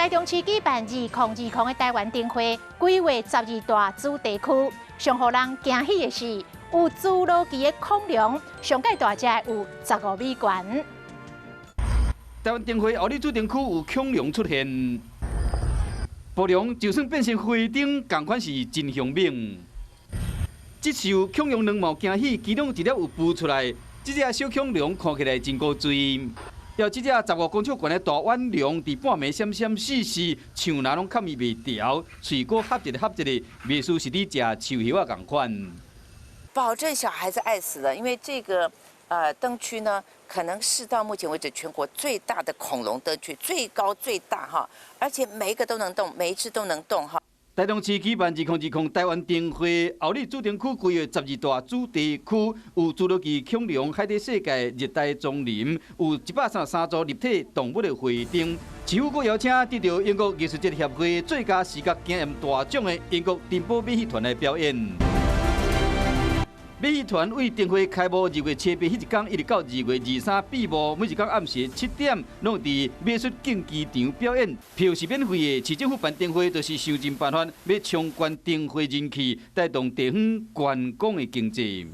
台中市舉辦2020的台灣燈會，規劃12大主題區，上予人驚喜的是，有侏羅紀的恐龍，上蓋大隻有15米懸。台灣燈會後日主燈區有恐龍出現，暴龍就算變成花燈，仝款是真兇猛。這受恐龍卵毛驚喜，其中一粒有孵出來，這隻小恐龍看起來真古錐。要這隻15公尺懸的大腕龍，佇半暝閃閃爍爍，樹林攏崁伊袂牢，喙閣合一个合一个，袂輸是佇食樹葉仔仝款。保證小孩子愛死了，因為這個燈區呢，可能是到目前為止全國最大的恐龍燈區，最高最大哈，而且每一個都能動，每一隻都能動哈。台中市舉辦2020台灣燈會，後日主燈區規劃十二大主題區，有侏羅紀恐龍、海底世界、熱帶叢林，有133組立體動物的繪燈。市府閣邀請得著英國藝術節協會最佳視覺經驗大獎的英國珍寶馬戲團來表演。馬戲團為燈會開幕2月7日彼一工，一直到2月23閉幕，每一工暗時7點，攏佇馬術競技場表演。票是免費的，市政府辦燈會就是想盡辦法，欲衝懸燈會人氣，帶動地方觀光的經濟。